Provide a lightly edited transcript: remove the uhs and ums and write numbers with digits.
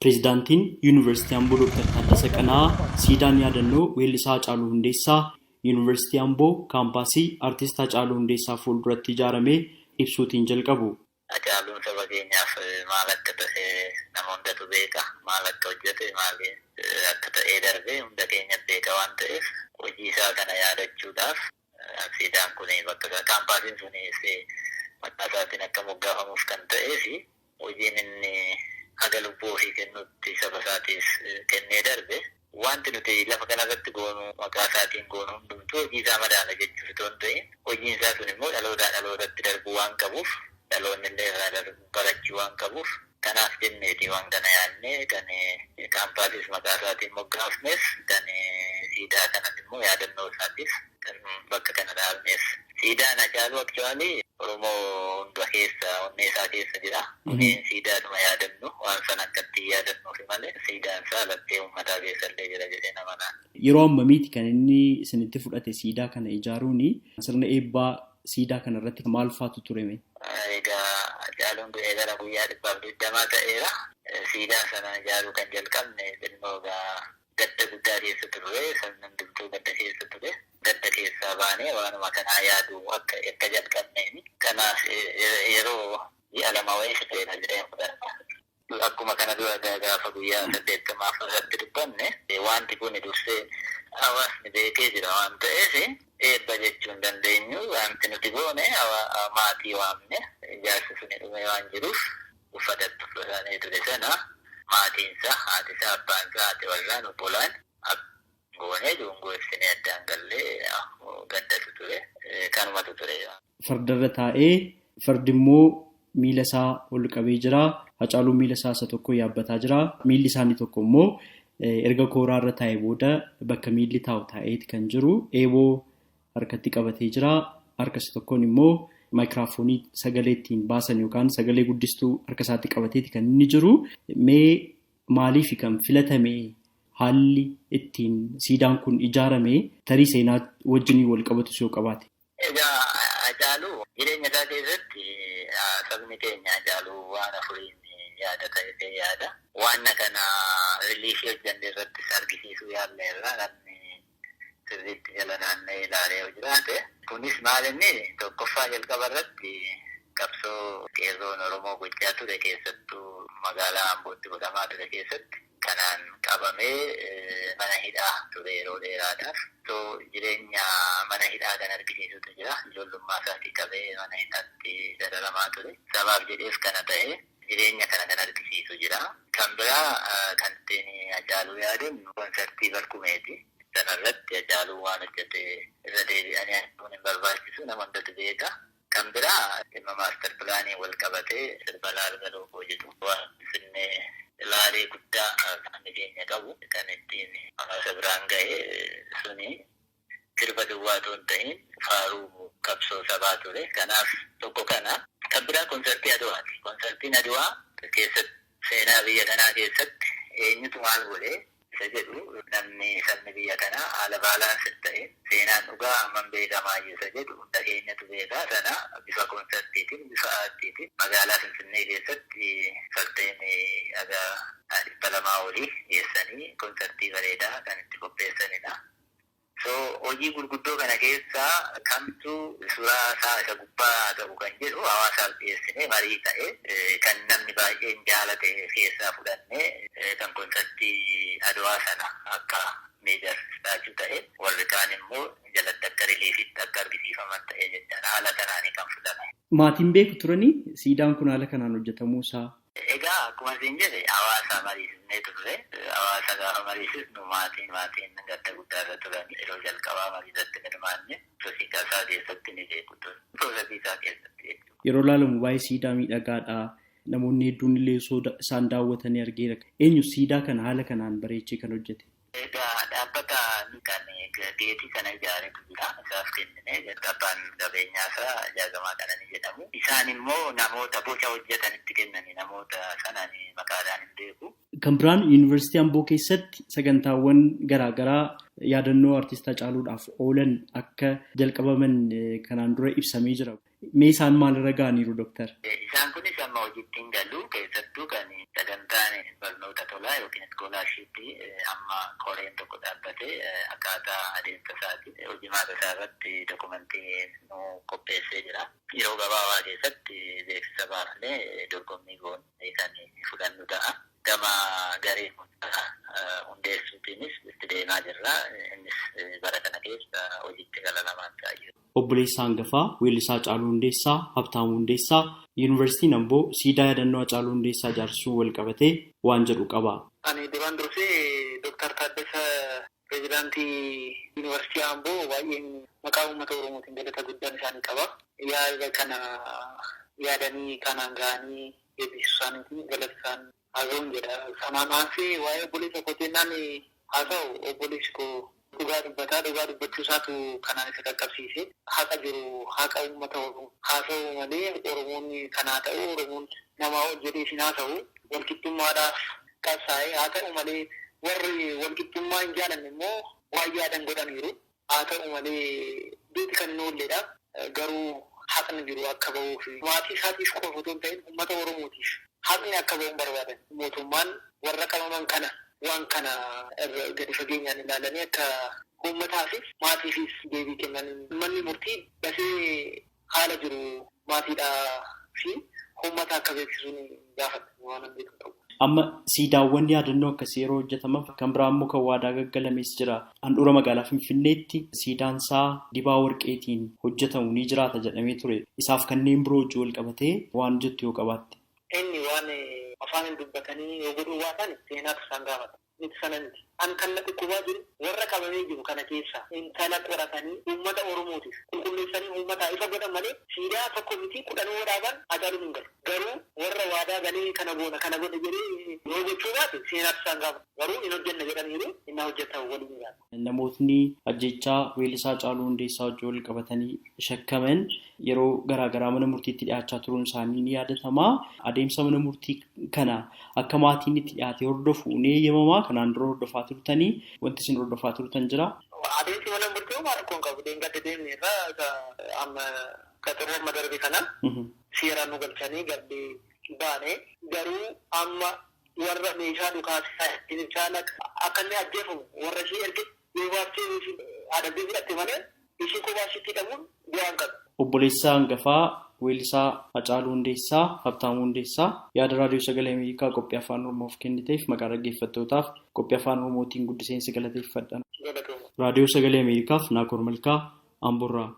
Pireezidaantiin Yuunivarsiitii Amboo Dooktar Taaddasa Qana'aa siidaan yaadannoo weellisaa Hacaaluu Hundeessaa Yuunivarsiitii Amboo kaampaasii Artist Hacaaluu Hundeessaa fuulduratti ijaarame ibsuutiin jalqabu. Hacaaluun saba keenyaaf maal akka ta'e nama hundatu beeka. Maal akka hojjete, maal akka ta'ee darbe hunda keenya beeka waan ta'eef, hojii isaa kana yaadachuudhaaf siidaan kun bakka kaampaasiin sunis maqaa isaatiin akka moggaafamuuf kan ta'ee fi hojiin inni haga lubbuu ofii kennutti saba isaatiif kennee darbe, wanti nuti lafa kanarratti goonu, maqaa isaatiin goonu hundumtuu hojii isaa madaala jechuuf otoo hin ta'in, hojiin isaa sun immoo dhalootaa dhalootatti darbuu waan qabuuf, dhaloonni illee irraa barachuu waan qabuuf, kanaaf jenneeti waan kana yaadnee kan kaampaasiis maqaa isaatiin moggaafneef, kan siidaa kanas immoo yaadannoo isaatiif kan bakka kana dhaabneef. Siidaan Hacaaluu actually Oromoo hunda keessa, onnee isaa keessa jira. Kuni siidaadhuma yaadannu waan sana akkatti yaadannuufi malee, siidaan isaa laphee uummataa keessa illee jira jedhee nama naan. Yeroo ammamiiti kan inni isinitti fudhate siidaa kana ijaaruuni? Sirna eebbaa siidaa kana irratti maal faatu tureme? Egaa Hacaaluun du'ee gara guyyaa 120 ta'eera. Siidaa sana ijaaruu kan jalqabne xinnoo egaa gadda guddaa keessa turre, sabni hundumtuu gadda keessa ture. Gadda keessaa baanee waanuma kanaa yaaduu akka jalqabneeni. Kanaaf yeroo ji'a 2 wayii fixeera jedhee fudhadha. Akkuma kana dura gaafa guyyaa 80ffaa irratti dubbanne, wanti kun dursee hawaasni beekee jira waan ta'eef, eebba jechuu hin dandeenyu. Wanti nuti goone, maatii waamne, ijaarsi suni dhumee waan jiruuf, uffata itti uffatanii ture sana maatiinsa, haatisaa, abbaansaa, haati warraan, obbolaan goonee dungoo ibsinee addaan gallee gaddatu ture. Kanumatu ture. Fardarra taa'ee, fardi immoo miila isaa ol qabee jira. Hacaaluun miila isaa isa tokko yaabbataa jira. Miilli isaanii tokko immoo erga kooraarra taa'ee booda bakka miilli taa'u taa'eeti kan jiru. Eeboo harkatti qabatee jira. Harka isa tokkoon immoo maayikiraafoonii sagalee ittiin baasan yookaan sagalee guddistuu harka isaatti qabateeti kan inni jiru. Mee maaliif kan filatame, haalli ittiin siidaan kun ijaarame tarii seenaa wajjin wal qabatus yoo qabaate? Egaa Hacaaluu jireenya isaa keessatti sabni keenya Hacaaluu waan afuriin yaada ta'e yaada. Waan kana reliefii hojjenne irrattis argisiisuu yaalleerra, namni sirriitti jala naanna'ee ilaalee yoo jiraate. Kunis maal, inni tokkoffaa jalqaba irratti qabsoo qeerroon Oromoo gochaa ture, keessattuu magaalaa Ambootti godhamaa ture keessatti kanaan qabamee mana hidhaa ture yeroo dheeraadhaaf. So jireenya mana hidhaa kan argisiisutu jira. Ijoollummaa isaatii qabee mana hidhaatti dararamaa ture. Sabaaf jedheef kana ta'e, jireenya kana kan argisiisu jira. Kan biraa kan ittiin Hacaaluu yaadannu konsartii Barkumeeti. Sanarratti Hacaaluu waan hojjete irra deebi'anii arguun hin barbaachisu, nama hundatu beeka. Kan biraa dhimma master planii wal qabatee sirba Laalgaloo koo jedhu, waan Finfinnee laalee guddaa kan keenya qabu kan ittiin hawaasa biraan gahe suni sirba duwwaa otoo hin ta'in faaruu qabsoo sabaa ture. Kanaaf tokko kana. Kan biraa konsartii Aduwaati. Konsartiin Aduwaa keessatti seenaa biyya kanaa keessatti eenyutu maal godhe isa jedhu, namni sabni biyya kanaa haala balance ta'een seenaan dhugaa hammam beekamaa isa jedhu hunda keenyatu beekaa. Sana bifa konsartiitiin, bifa aartiitiin magaalaa Finfinnee keessatti fardeen haga 200 olii geessanii konsartii bareedaa kan itti qopheessanidha. So hojii gurguddoo kana keessaa kamtu suuraa isaa isa gubbaa haa ta'u kan jedhu hawaasaaf dhiyeessinee marii ta'e, kan namni baay'een jaalate keessaa fudhannee kan konsartii Adwaa sana akka major statue ta'e, warri kaan immoo jalatti akka reliefitti akka argisiifaman ta'e jechaadha. Haala kanaanii kan fudhame. Maatiin beeku turanii siidaan kun haala kanaan hojjetamuu isaa? Egaa akkuma isin jedhe, hawaasa mariisisnee turre. Hawaasa gaafa mariisisnu maatiin gadda guddaa irra turan. Yeroo jalqabaa mariisatti hirmaanne, process isaa keessatti ni beeku ture. Process isaa keessatti jechuudha. Yeroo ilaalamu baay'ee siidaa miidhagaadha. Namoonni hedduun illee osoo isaan daawwatanii argeera. Eenyu siidaa kana haala kanaan bareechee kan hojjete? Egaa dhaabbata kan geetii kana ijaaretu jira. Isaaf kennine. Abbaan qabeenyaa isaa Jaagamaa Qananii jedhamu. Isaan immoo namoota boca hojjetanitti kennani. Namoota sana maqaadhaan hin beeku. Kan biraan, Yuunivarsiitii Amboo keessatti sagantaawwan garaagaraa yaadannoo artist Hacaaluudhaaf oolan akka jalqabaman kanaan dura ibsamee jira. Mee isaan maalirra ga'aniiru, Dooktar? Isaan kunis amma hojiitti hin galu. Keessattuu kan sagantaan barnoota Barnoota tolaa yookiin iskoolaarshiippii amma koreen tokko dhaabbatee akkaataa adeemsa isaatiin hojimaata isaa irratti dokumentii nu qopheessee jira. Yeroo gabaabaa keessatti beeksisa baafnee dorgommii goonee kan fudhannu ta'a. Gama garee hundeessuutiinis itti deemaa jirra. Innis bara kana keessa hojiitti gala lamaan ta'aa jiru. Obboleessaa hangafaa Weellisaa Haacaaluu Hundeessaa, Habtaamuu Hundeessaa, Yuunivarsiitiin Amboo siidaa yaadannoo Haacaaluu Hundeessaa ijaarsisuun wal qabatee waan jedhu qaba. Ani duraan dursee Dooktar Taaddasa pireezidaantii Yuunivarsiitii Amboo baay'een maqaa uummata Oromootiin galata guddaan isaanii qaba. Yaada kana yaadanii kanaan gahanii eebbisuu isaaniitiin galata isaanii haasa'uun jedha. Sanaan aansee waa'ee obboleessa koo jennaan haasa'u obboleessi koo dhugaa dubbataa dhugaa dubbachuu isaatu kanaan isa qaqqabsiise. Haqa jiru haqa uummata Oromoo haasa'u malee Oromoon kanaa ta'u Oromoon namaa ol jedhee isin haasa'u walqixxummaadhaaf qabsaa'ee haa ta'u malee warri walqixxummaa hin jaalanne immoo waan yaadan godhaniiru. Haa ta'u malee duuti kan hin oolledha. Garuu haqni jiru akka bahuuf maatii isaatiif qofa otoo hin ta'in uummata Oromootiif haqni akka bahu barbaadan. Mootummaan warra qabaman kana waan kana irra gadi fageenyaan ilaalanii akka uummataafis maatiifis deebii kennan. Manni murtii dafee haala jiru maatiidhaa fi uummata akka beeksisuun gaafata waan hin beeku qabu. Amma siidaawwan yaadannoo akkasii yeroo hojjetaman kan biraa immoo kan waadaa gaggalames jira. Handhuura magaalaa Finfinneetti siidaan isaa dibaa warqeetiin hojjetamu ni jiraata jedhamee ture. Isaaf kanneen biroo hojii wal qabatee waan jettu yoo qabaatte. Inni waan afaan hin dubbatanii yoo godhuu baatan seenaatu isaan gaafata. Miti sana miti. An kan na dhukkubaa jiru warra qabamee jiru kana keessa intala qoratanii uummata Oromootiif qulqulleessanii uummataa ifa godhan malee siidaa tokko miti 10 yoo dhaaban Haacaaluun hin galu. Garuu warra waadaa galee kana goona kana godhe jedhee yoo gochuu baate seenaatu isaan gaafata. Garuu hin hojjenna jedhaniiru inni hojjetan waliin gaafata. Namootni ajjechaa weellisaa Haacaaluu Hundeessaa wajjin wal qabatanii shakkaman yeroo garaagaraa mana murtiitti dhiyaachaa turuun isaanii ni yaadatama. Adeemsa mana murtii kana akka maatiin itti dhiyaate hordofu ni eeyyamamaa? Kanaan dura hordofaa turtanii wanti isin hordofaa turtan jira? Adeemsi mana murtii homaa rakkoo hin qabu. Deemgadde deemne irraa amma qaxaroo amma darbe kana seeraan nu galchanii gadde baane garuu amma warra meeshaa dhukaasaa akka inni ajjeefamu warra ishee erge yoo baaftee adabbii fudhatte malee ishee kophaa isheetti hidhamuun bu'aa hin qabu. Obboleessaa hangafaa Weellisaa Haacaaluu Hundeessaa, Habtaamuu Hundeessaa yaada Raadiyoo Sagalee Ameerikaa qophii Afaan Oromoof kenniteef maqaa dhaggeeffattootaaf qophii Afaan Oromootiin guddiseensi galateeffadha. Raadiyoo Sagalee Ameerikaaf Naakoor Malkaa, Amboorraa.